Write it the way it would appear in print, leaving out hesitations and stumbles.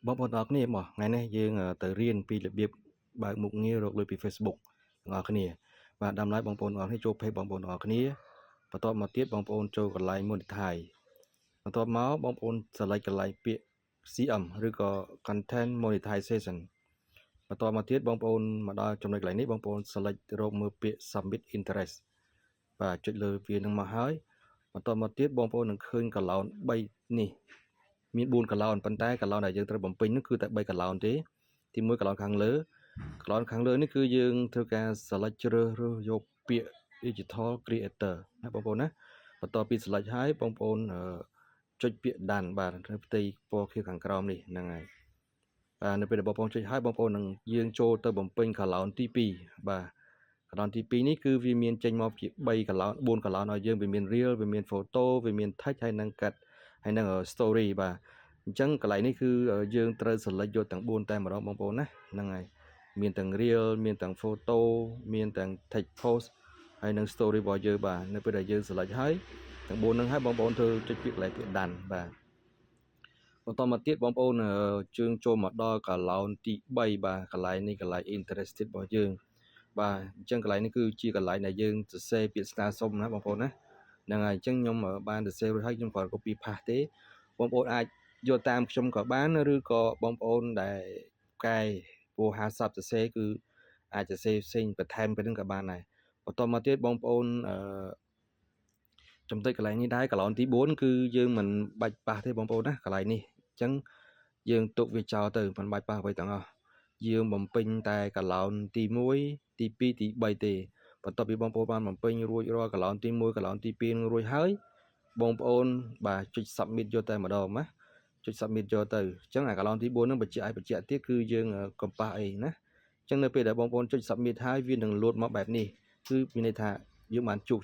បងប្អូនទាំងអស់គ្នាមកថ្ងៃនេះយើងទៅរៀនពីរបៀបបើកមុខងាររកលុយពី Facebook ទាំងអស់គ្នាបាទដើមឡើយបងប្អូនទាំងអស់គ្នាចូល page បងប្អូនទាំងអស់គ្នាបន្ទាប់មកទៀតបងប្អូនចូលកន្លែង monetize បន្ទាប់មកបងប្អូន select កន្លែងពាក្យ CM ឬក៏ content monetization បន្ទាប់មកទៀតបងប្អូនមកដល់ចំណុចកន្លែងនេះបងប្អូន select រកមើលពាក្យ submit interest បាទចុចលើវានឹងមកហើយបន្ទាប់មកទៀតបងប្អូននឹងឃើញ column 3នេះមាន4 column ប៉ុន្តែ column ដែលយើងត្រូវបំពេញនោះគឺតែ3 column ទេទី1 column ខាងលើ column ខាងលើនេះគឺយើងធ្វើការ select ជ្រើសរើសយកពាក្យ digital creator ណាបងប្អូនណាបន្ទាប់ពី select ហើយបងប្អូនចុចពាក្យ done បាទនៅផ្ទៃពណ៌ខៀវខាងក្រោមនេះហ្នឹងហើយបាទនៅពេលដែលបងប្អូនចុចហើយបងប្អូននឹងយើងចូលទៅបំពេញ column ទី2បាទ column ទី2នេះគឺវាមានចេញមកជា3 column 4 column ឲ្យយើងវាមាន reel វាមាន photo វាមាន text ហើយនឹងកាត់ហើយនឹង story បាទអញ្ចឹងកន្លែងនេះគឺយើងត្រូវ select យកទាំង4តែម្ដងបងប្អូនណាហ្នឹងហើយមានទាំង reel មានទាំង photo មានទាំង text post ហើយនឹង story របស់យើងបាទនៅពេលដែលយើង select ហើយទាំង4ហ្នឹងហើយបងប្អូនធ្វើចុចពាក្យកន្លែងពាក្យ done បាទបន្តមកទៀតបងប្អូនជើងចូលមកដល់ column ទី3បាទកន្លែងនេះកន្លែង interested របស់យើងបាទអញ្ចឹងកន្លែងនេះគឺជាកន្លែងដែលយើងសរសេរពាក្យស្នើសុំណាបងប្អូនណាហ្នឹងហើយអញ្ចឹងខ្ញុំបានសរសេររួចហើយខ្ញុំគ្រាន់ copy paste ទេបងប្អូនអាចយកតាមខ្ញុំក៏បានឬក៏បងប្អូនដែលកែពោ50សរសេរគឺអាចសរសេរផ្សេងបន្ថែមទៅនឹងក៏បានដែរបន្តមកទៀតបងប្អូនអឺចំណុចកន្លែងនេះដែរ column ទី4គឺយើងមិនបាច់ប៉ះទេបងប្អូនណាកន្លែងនេះអញ្ចឹងយើងទុកវាចោលទៅមិនបាច់ប៉ះអ្វីទាំងអស់យើងបំពេញតែ column ទី1ទី2ទី3ទេបន្ទាប់ពីបងប្អូនបានបំពេញរួចរាល់ column ទី1 column ទី2នឹងរួចហើយបងប្អូនបាទចុច submit យកតែម្ដងណា ចុច submit យកទៅអញ្ចឹងអា column ទី4ហ្នឹងបញ្ជាក់ឲ្យបញ្ជាក់ទៀតគឺយើងកុំប៉ះអីណាអញ្ចឹងនៅពេលដែលបងប្អូនចុច submit ហើយវានឹងលោតមកបែបនេះគឺមានន័យថាយើងបានជោគ